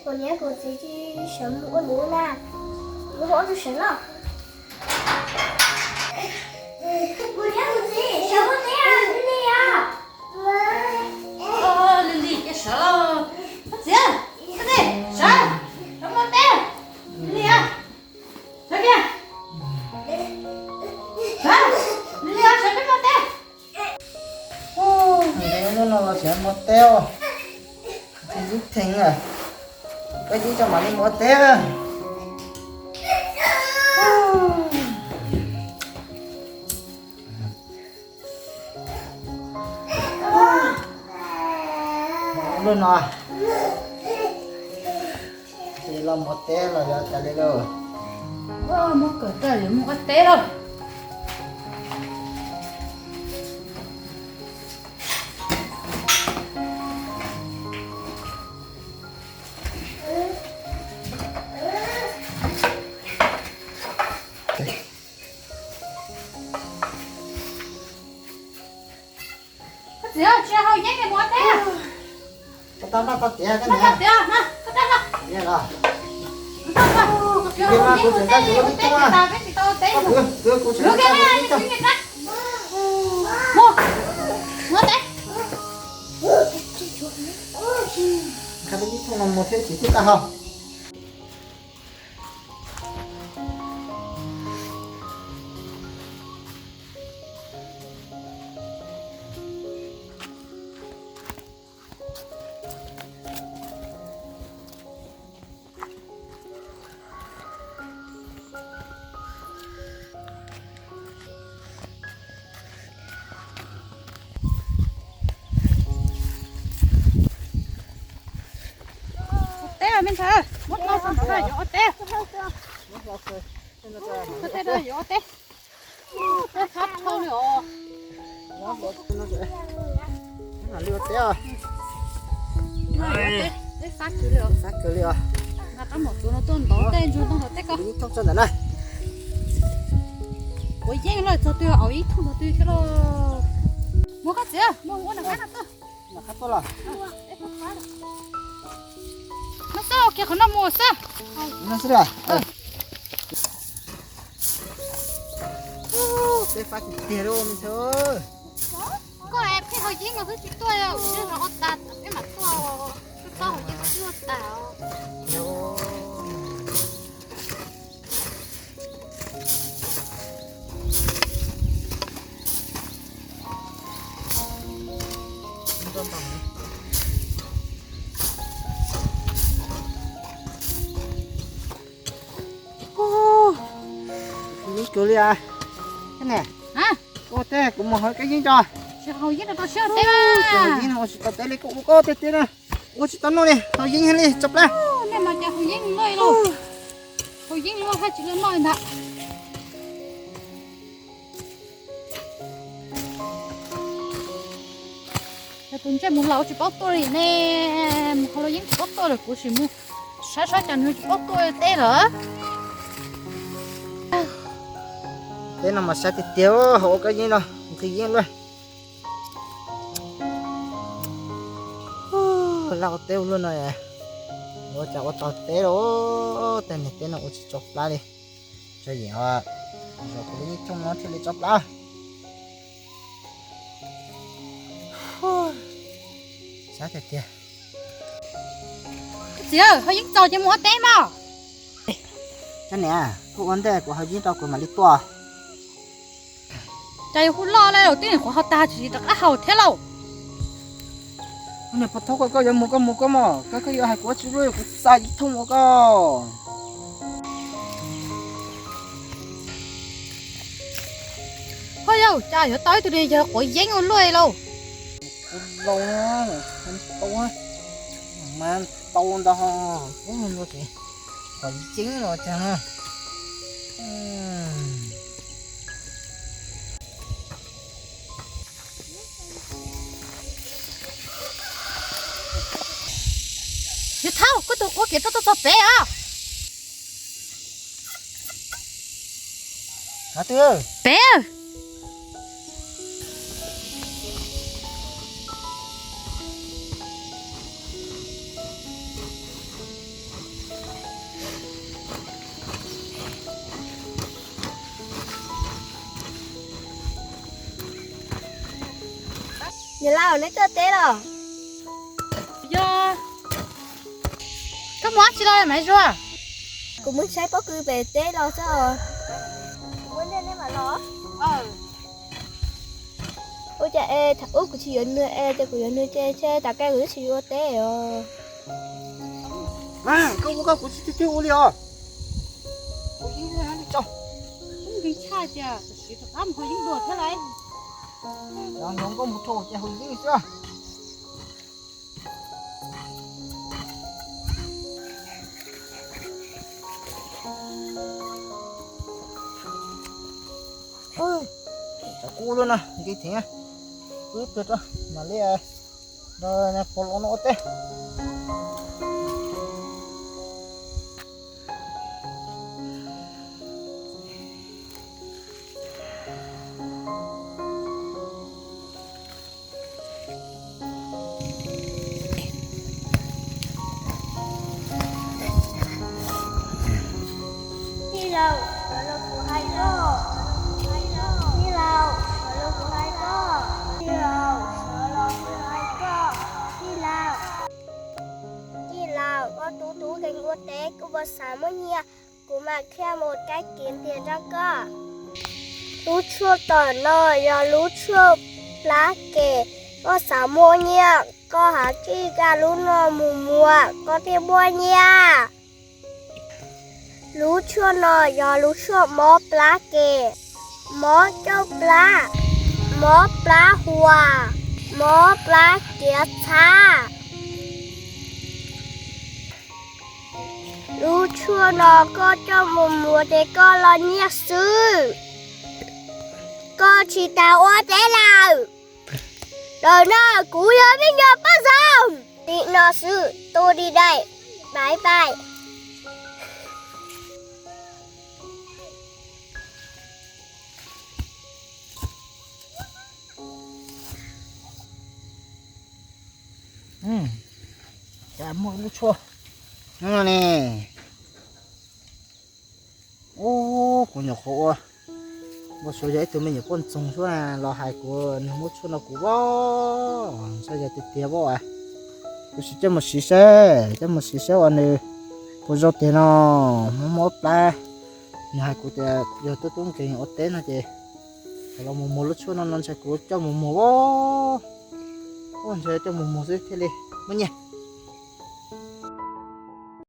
Kuv niam kuv txiv tsis sawv mus ua luv na, kuv ua tus sawv los. Kuv niam kuv txiv sawv ua teb li os. Lig lig ces sawv los. Koj txiv, koj txiv, sawv, sawv mus ua teb. Lig lig os, sawv kiag. Sawv, lig lig os, sawv peb mus ua teb. Hnub no los tseem mus teb os. Ib theem lawm, koj ib tso mam li mus ua teb. Lub no ces los mus ua teb los yog tas li lauj. Muab kawm tag yuav mus ua teb lauj. Koj txiv, tsis haus yeeb mus ua teb. Koj tab npaj tau tiav koj niam. Koj tab npaj. Kuv tseem nqa kuv lub vib thoob, kuv tseem nqa kuv lub vib thoob. Mus, mus ua teb. Nqa lub vib thoob no mus thiab tsis tib tag hau. Ua teb os me ntxhais, muab hlau rau ntawd yuav ua teb. Ua teb yuav ua teb. Teb qab dhau li os. Li ua teb os. Teb xab kawg li os. Xab kawg li os. Nqa rab mom txuv no tuaj ntov tej ntsuag ntoo ntawm tej ko. Ib thooj tso ntawm na. Ua yeeb lawm txog twg aus ib thooj txog twg thiab lauj. Mus koj txiv, mus ua nram qab no tuaj. Nram qab tuaj los. No xwb, kiag qhov no mus xwb. No xwb los. Teb fab tiag tiag li me ntxhais. Koj es pheej haus yeeb mas twb tsis tuaj, yog ua tas peb mam tuaj, twb tau haus yeeb twb tuaj tas. Yeeb kawg li. Koj niam, koj ua teb kuv mus haus koj yeeb tso. Tsis haus yeeb rau tau siab teb. Yeeb no ua tsis tau teb li, koj ua koj tej teb na. Ua tsis tau noj li, haus yeeb li tso plab. Nej mas cas haus yeeb luaj li lauj. Haus yeeb luaj haj tsis luaj noj li ntag. Yog tus ntsej muag laus tsis paub tuaj li ne, mus haus los yeeb tsis paub tuaj lawm, kuv sim mus saib saib cas nws tsis paub tuaj teb lawm. Teb no mas sab tiag tiag, haus ua koj yeeb no, nqhis yeeb luaj. Laj ua teb ua luaj no, ua cas ua tau teb lauj, tej niag teb no ua tsis tso plab li. Tso yim os, zaum kuv lub yeeb thooj no thiaj li tso plab. Sab tiag tiag. Koj txiv, haus yeeb txaus ces mus ua teb mog. Koj niam, koj ua ntej kuv haus yeeb rau kuv mam li tuaj. Cas yuav hu loj li, twb nyuam qhuav haus tag tsis rov qab haus thiab lauj. Koj niam, puas thaub koj, koj yuav mus koj mus koj mog, koj koj yuav hais kuv ua tsis luaj, kuv xa ib thooj ua koj. Ho yau, cas yuav tau ib tug niag yawg quav yeeb ua luaj lauj. Kuv laus, tau, mas tau ntau, kuv mus ces quav yeeb los cas no. Yawg thaub, koj tus quav kiag rau tuaj txog pem os. Pem. Niam laus, neb tuaj teb los? Yog, koj mus dab tsi los Maiv Zuag? Kuv mus saib pob kws pem teb los xwb os. Kuv muab ntiag neb mam los. Ua cas es thaum ub kuv tsis yuav nws es ces kuv yuav nws ces ntshe tas kej kuv twb tsis yuav ua teb os. Koj ua koj, kuv tsis twg twg ua li os. Kuv yeej li tso. Yeej tshaj cia, tam sim rov qab mus ho yeej dua thiab lauj. Cov hluas nkauj mus rau ces hu yeej xwb. Tsam kuv ua luaj no nkees theev, wb pw rau mam li nrog pog los no ua teb. Tij laug, sawv los kuv hais koj. Tij laug, sawv los kuv hais koj. Tij laug, sawv los kuv hais koj. Tij laug, tij laug, koj tub tub nkees ua teb koj puas xav muaj nyiaj, kuv mam qhia mus kaib kev tiag rau koj. Lub tshuaj tom no yog lub tshuaj plab kem, koj xav muaj nyiaj koj haj tsij nqa lub no mus muag koj thiaj muaj nyiaj. Lub tshuaj no yog lub tshuaj mob plab kem, mob caj plab, mob plab huas, mob plab kiav txhab. Lub tshuaj no koj coj mus muag ces koj los nyiaj xwb. Koj tsis tas ua teb lawm. Ntawm no kuv yog me nyuam poj ntxoog. Li no xwb, tu di dai, bye bye. Cas muaj ib lub tshuaj no ne. Ub, kuv nyuam qhuav ua, ua tsuav yog ib tug me nyuam poj ntxoog xwb los hais kuv nws muab tshuaj no kuv vauv, ntshai yog tiag tiag vauv as. Kuv sim coj mus siv saib, coj mus siv saib uas nws puas zoo tiag no, muab mob plab. Nws hais kuv tias yog tub tub nkeeg ua teb no ces los mus muag lub tshuaj no no ntshai kuv coj mus muag vauv. Ub, ntshai coj mus muag xwb thiaj li muaj nyiaj.